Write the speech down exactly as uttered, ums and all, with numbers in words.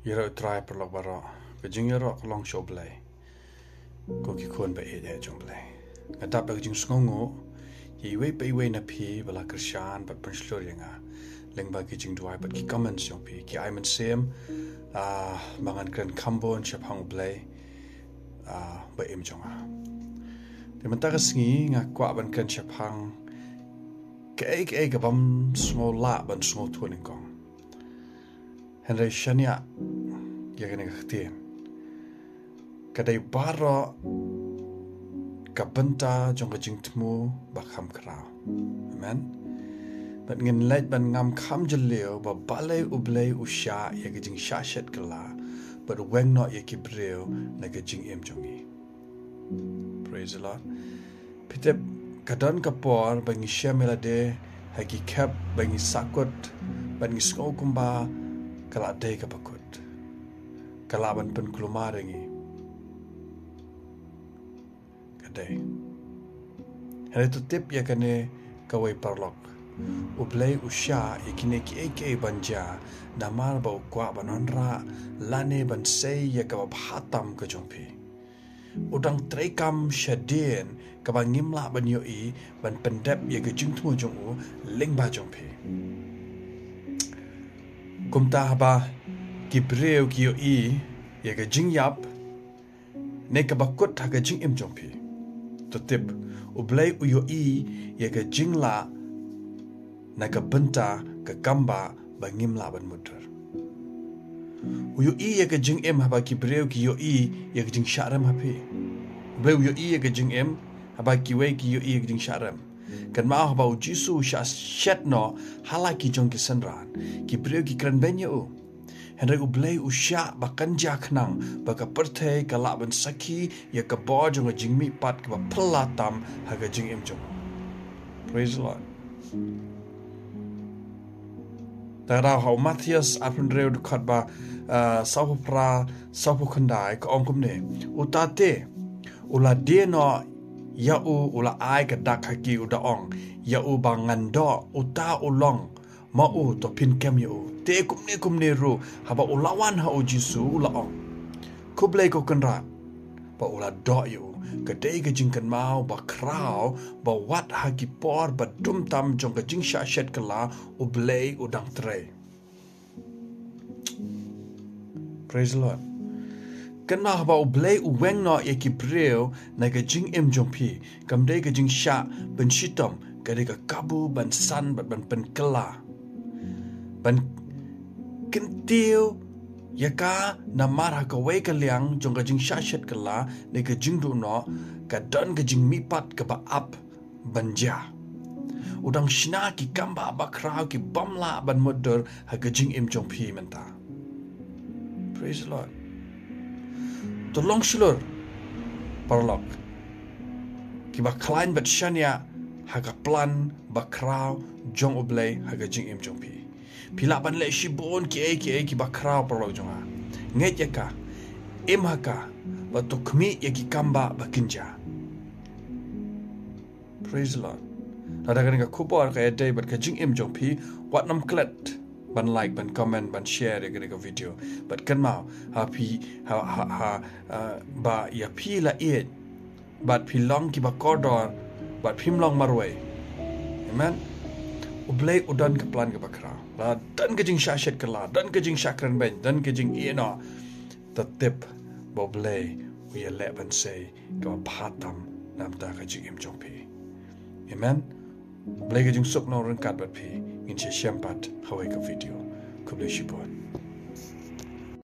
Ïaroh Trai, paralok baroh. Ka jingïaroh ka long sha U Blei. Ko ki khun ba ïeit jong U Blei, nga dap da ka jingsngewnguh ïa iwei pa iwei na phi ba la kyrshan bad pynshlur ïa nga lyngba ki jingduwai bad ki comments jong phi, ki ai mynsiem, ah, ba ngan kren kham bun shaphang U Blei, ah, ba im jong nga. Te mynta ka sngi nga kwah ban kren shaphang kaei kaei ka bym sngew lah ban sngewthuh nyngkong. Hynrei shaniah ïa kane ka ktien, ka dei baroh ka bynta jong ka jingthmu ba kham khraw. Amen. Bad ngin leit ban ngam kham jylliew ba balei U Blei u shah ïa ka jingshah shet kylla bad weng noh ïa ki briew na ka jingim jong ngi. Praise the Lord. Phi tip, ka don ka por ba ngi shem ïa lade ha ki khep ba ngi sahkut, ba ngi sngew kumba ka la dei kaba kut, ka lah ban pynkulmar ïa ngi. Ka dei. Hynrei to tip ïa kane kawei, paralok. U Blei u shah ïa kine kiei kiei ban jia namar ba u kwah ban wanrah lane ban sei ïa kaba bha tam ka jong phi. U dang treikam shadien kaba ngim lah ban ïohi ban pyndep ïa ka jingthmu jong u lyngba jong phi. Kumta haba ki briew ki ïohi ïa ka jingïap ne kaba kut ha ka jingim jong phi, to tip, U Blei u ïohi ïa ka jinglah na ka bynta ka kambah ba ngim lah ban mutdur. U ïohi ïa ka jingim haba ki briew ki ïohi ïa ka jingshah rem ha phi. U Blei u ïohi ïa ka jingim haba kiwei ki ïohi ïa ka jingshah rem. Kynmaw, haba U Jisu u shah shet noh ha la ki jong ki synran, ki briew ki kren beiñ ïa u. Hynrei U Blei u shah ba kan jia khnang ba ka pyrthei ka lah ban sakhi ïa ka bor jong ka jingmihpat kaba phylla tam ha ka jingim jong u. Praise the Lord. Te ha u Mathaios arphew hynriew dkhot ba, ah, sawphew phra, sawphew khyndai ka ong kumne: Uta te u la die noh ïa u, u la ai ka dak ha ki, u da ong ïa u ba ngan doh, uta u long ma u, to phin kem ïa u. Te kumne kumne ruh haba u la wan ha U Jisu u la ong: Khublei ko Kynrad, ba u la doh ïa u. Ka dei ka jingkynmaw ba khraw ba wat ha ki por ba dum tam jong ka jingshah shet kylla, U Blei u dang trei. Praise the Lord. Kynmaw, haba U Blei u weng noh ïa ki briew na ka jingim jong phi, kam dei ka jingshah pynshitom, ka dei ka kabu ban san bad ban pynkylla, ban kyntiew ïa ka, namar ha kawei ka liang jong ka jingshah shet kylla ne ka jingduh noh, ka don ka jingmihpat kaba ap ban jia. U dang shna ki kambah ba khraw ki bym lah ban mutdur ha ka jingim jong phi mynta. Praise the Lord. To long shlur, paralok, kiba khlaiñ bad shaniah ha ka plan ba khraw jong U Blei ha ka jingim jong phi. Phi lah ban leh shibun kiei kiei kiba khraw, paralok jong nga. Ngeit ïa ka, im ha ka, bad to khmih ïa ki kambah ba kynja. Praise the Lord. Lada kane ka khubor ka ïadei bad ka jingim jong phi, wat nym klet ban like, ban comment, ban share ïa kane ka video. Bad kynmaw, ha phi, ha, ha, ha, uh, ba ïa phi la ïeit, bad phi long kiba kordor, bad phim long marwei. Amen. U Blei u don ka plan kaba khraw. La don ka jingshah shet kylla, don ka jingshah kren beiñ, don ka jingïeh noh, to tip ba U Blei u ïaleh ban sei kaba bha tam na ka bynta ka jingim jong phi. Amen. U Blei ka jingsuk nongryngkat bad phi. Ngin sa ïashem pat ha kawei ka video. Khublei shibun.